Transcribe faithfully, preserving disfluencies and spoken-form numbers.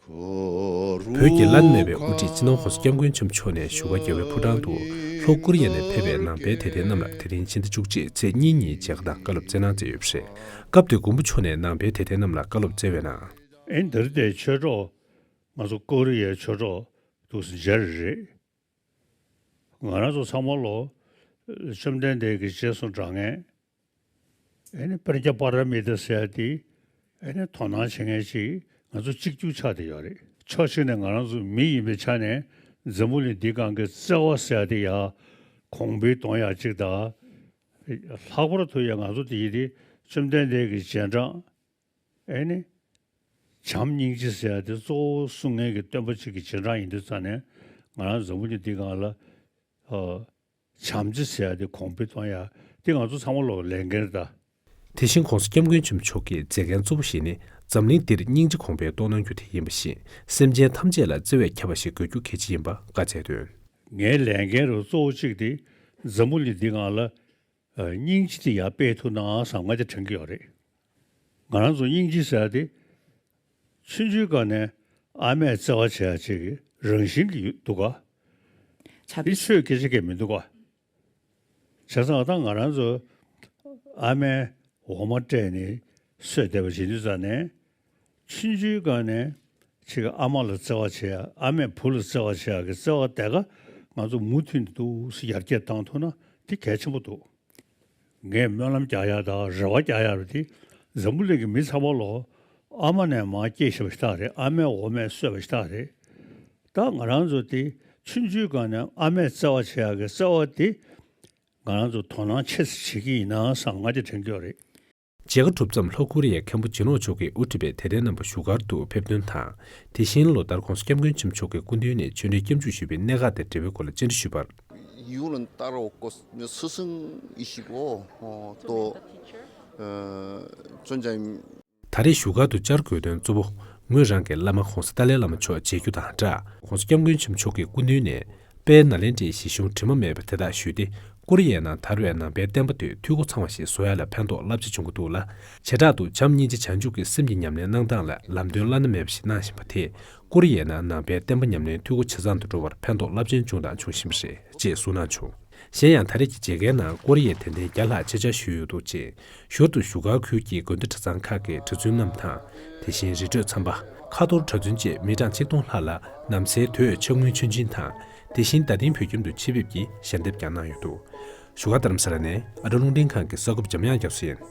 བོད་ཀྱི་བླ་ན་མེད་པའི་དབུ་ཁྲིད་སྤྱི་ནོར་༸གོང་ས་༸སྐྱབས་མགོན་ཆེན་པོ་མཆོག་ནས་བཞུགས་སྒར་རྒྱལ་བའི་ཕོ་བྲང་དུ་ལྷོ་ཀོ་རི་ཡ་ནས་ཕེབས་པའི་ནང་པའི་དད་ལྡན་རྣམས་ལ་དེ་རིང་ཕྱི་ཟླ་བཅུ་གཅིག་ཚེས་གཉིས་ཉིན་མཇལ་ཁ་དང་བཀའ་སློབ་སྩལ་གནང་མཛད་ཡོད་པ་རེད། སྐབས་དེར་མགོན་པོ་མཆོག་ནས་ནང་པའི་དད་ལྡན་རྣམས་ལ་བཀའ་སློབ་སྩལ་བའི་ནང་། ཨེ་འདིར་དེ་ཆོས་གྲོགས། ང་ཚོ་ཀོ་རི་ཡའི་ཆོས་གྲོགས་འདུག་སེ་མཇལ་རེད། ང་རང་ཚོ་ཚང་མ་ལོ། བཅོམ་ལྡན་འདས་ཀྱི་རྗེས་སུ་འབྲང་མཁན། ཨེ་ནི་པྲཛྙཱ་པཱ་ར་མི་ཏཱ་ཟེར་ཡ་དེ། ཨེ་ནི་དོ་སྣང་བྱེད་མཁན་ཅིག་ང་ཚོ་གཅིག་གྱུར་ཆགས་བསྡད་ཡོད་རེད། ཕྱོགས་གཅིག་ནས་ང་རང་ཚོ་མི་ཡིན་པའི་ཆ་ནས་འཛམ་བུ་གླིང་འདི་སྒང་གི་བརྩེ་བ་ཟེར་ཡ་དེ་ཡ་གོང་འཕེལ་གཏོང་ཡ་གཅིག་དང་། ལྷག་པར་དུ་ཡ་ང་ཚོ་དེ་ཡི་དེ་བཅོམ་ལྡན་འདས་ཀྱི་རྗེས་འབྲང་། ཨེ་ནི། བྱམས་སྙིང་རྗེ་ཟེར་ཡ་དེ་གཙོ་བོ་གསུང་མཁན་གྱི་སྟོན་པ་གཅིག་གི་རྗེས་འབྲང་ཡིན་དུས་ཙང་ནས་ང་རང་འཛམ་བུ་གླིང་འདི་སྒང་ལ། ཨ། བྱམས་བརྩེ་ཟེར་ཡ་དེ་གོང་འཕེལ་གཏོང་ཡ་དེ་ང་ཚོ་ཚང་མ་ལོ་ལས་འགན་རེད་ད། དེ་བཞིན་༸གོང་ས་༸སྐྱབས་མགོན་ཆེན་པོ་མཆོག་གི་མཛད་འགན་གཙོ་བོ་ཞིག་ནི་འཛམ་གླིང་འདིར་སྙིང་རྗེ་གོང་འཕེལ་གཏོང་གནང་རྒྱུ་དེ་ཡིན་པ་བཞིན་སེམས་ཅན་ཐམས་ཅད་ལ་བརྩེ་བས་ཁྱབ་པ་ཞིག་དགོས་རྒྱུ་གལ་ཆེ་ཡིན་པ་བཀའ་སྩལ་དོན། ངའི་ལས་འགན་རུ་གཙོ་བོ་གཅིག་དེ་འཛམ་བུ་གླིང་འདི་སྒང་ལ། ཨ། སྙིང་རྗེ་དེ་ཡར་སྤེལ་ཐུབ་ན་བསམ་ང་དེ་དྲན་གྱི་ཡོད་རེད། ང་རང་ཚོ་སྙིང་རྗེ་ཟེར་ཡ་དེ། ཆུང་ཆུང་སྒང་ནས་ཨ་མས་བརྩེ་བ་བྱེད་ཡ་ཅིག་གི་རང་བཞིན་གྱི་ཡོད་འདུག་ག་ཆ་དེ་ཆོས་སྐད་ཆ་གང་མི་འདུག་ག་བྱས་ཙང་ད་ང་རང་ཚོ་ཨ་མས་འོ་མ་སྤྲད་ནས་གསོས་བསྡད་པ་བྱེད་དུས་ཙང་ནས། ཆུང་ཆུང་སྒང་ནས་ཅིག་ཨ་མ་ལ་བརྩེ་བ་བྱེད་ཡ། ཨ་མས་བུ་ལ་བརྩེ་བ་བྱེད་ཡ་གི་བརྩེ་བ་དེ་ག་ང་ཚོ་མུ་མཐུད་དུ་ཡར་རྒྱས་བཏང་ཐུབ་ན་དེ་གལ་ཆེན་པོ་འདུག་ངས་སྨོན་ལམ་རྒྱག་ཡ་དང་རེ་བ་རྒྱག་ཡ་རུ་དེ། འཛམ་བུ་གླིང་གི་མི་ཚང་མ་ལོ། ཨ་མ་ནས་མར་སྐྱེས་བཞག་པ་ཞིག་ད་རེད། ཨ་མས་འོ་མས་གསོས་པ་ཞིག་ད་རེད། ད་ང་རང་ཚོ་དེ་ཆུང་ཆུང་སྒང་ནས་ཨ་མས་བརྩེ་བ་བྱེད་ཡ་གི་བརྩེ་བ་དེ་ང་རང་ཚོ་དོ་སྣང་ཆེ་ཙམ་བྱེད་ཀྱི་ཡིན་ན་བསམ་ང་དེ་དྲན་གྱི་ཡོད་རེད། མཇལ་ཁ་གྲུབ་མཚམས་ལྷོ་ཀོ་རི་ཡའི་མཁན་པོ་ཇི་ནོག་མཆོག་གིས་དབུ་ཁྲིད་པའི་དད་ལྡན་རྣམ་པ་བཞུགས་སྒར་དུ་ཕེབས་དོན་དང་། དེ་བཞིན་ལོ་ལྟར་༸གོང་ས་༸སྐྱབས་མགོན་ཆེན་པོ་མཆོག་གི་སྐུ་མདུན་ནས་ཆོས་འབྲེལ་སྐྱབས་འཇུག་ཞུས་པའི་གནད་འགག་དང་འབྲེལ་བའི་སྐོར་ལ་བཅར་འདྲི་ཞུས་པར། 语文的大佬过，师生一席过，哦，都，呃，专家 ད་རེས་བཞུགས་སྒར་དུ་བཅར་དགོས་དོན་གཙོ་བོ། ངོས་རང་གིས་བླ་མ་༸གོང་ས་ཏཱ་ལའི་བླ་མ་མཆོག་མཇལ་རྒྱུ་དང་སྦྲགས། ༸གོང་ས་༸སྐྱབས་མགོན་ཆེན་པོ་མཆོག་གི་སྐུ་མདུན་ནས། དཔལ་ནཱ་ལེནྡྲའི་གཞི་གཞུང་དྲི་མ་མེད་པ་དེ་དག་ཞུས་ཏེ། ཀོ་རི་ཡའི་ནང་དར་བའི་ནང་པའི་བསྟན་པ་དེ་འཐུས་སྒོ་ཚང་བ་ཞིག་བཟོ་ཡ་ལ་ཕན་ཐོགས་བསླབ་བྱ་བྱུང་གི་འདུག་ལ། བྱེ་བྲག་ཏུ་བྱམས་སྙིང་རྗེ་བྱང་ཆུབ་ཀྱི་སེམས་ཀྱི་ཉམས་ལེན་གནང་སྟངས་ལ་ལམ་སྟོན་བླ་ན་མེད་པ་ཞིག་གནང་བཞིན་པ་དེས། ཀོ་རི་ཡའི་ནང་ནང་པའི་བསྟན་པ་ཉམས་ལེན་འཐུས་སྒོ་ཇེ་ཚང་དུ་འགྲོ་བར་ཕན་ཐོགས་རླབས་ཆེན་བྱུང་དང་འབྱུང་བཞིན་པ་རེད། ཅེས་གསུངས་གནང་བྱུང་། གཞན་ཡང་ད་རེས་ཀྱི་མཇལ་ཁའི་ནང་ཀོ་རི་ཡའི་དད་ལྡན་བརྒྱ་ལྷག་ཆེད་བཅར་ཞུས་ཡོད་འདུག་ཅིང་། ཞོར་དུ་བཞུགས་སྒར་ཁུལ་གྱི་དགོན་སྡེ་གྲྭ་ཚང་ཁག་གི་གྲྭ་བཙུན་རྣམས་དང་། དེ་བཞིན་རི་ཁྲོད་ཚང་པ། ཁ་ཐོར་གྲྭ་བཙུན་བཅས་མི་གྲངས་ཆིག་སྟོང་ལྷག་ལ་ནམ་སའི་དུས་ཕྱག་དངུལ་མཆོད་སྦྱིན་དང་། དེ་བཞིན་རྡ་སྟེང་བོད་ཁྱིམ་དུ་ཆེད་ཕེབས་ཀྱིས་ཞལ་འདེབས་ཀྱང་གནང་ཡོད་འདུག་བཞུགས་སྒར་རྡ་རམ་ས་ལ་ནས་ཨ་རི་རླུང་འཕྲིན་ཁང་གི་གསར་འགོད་པ་འཇམ་དབྱངས་རྒྱ་མཚོ་ཡིན།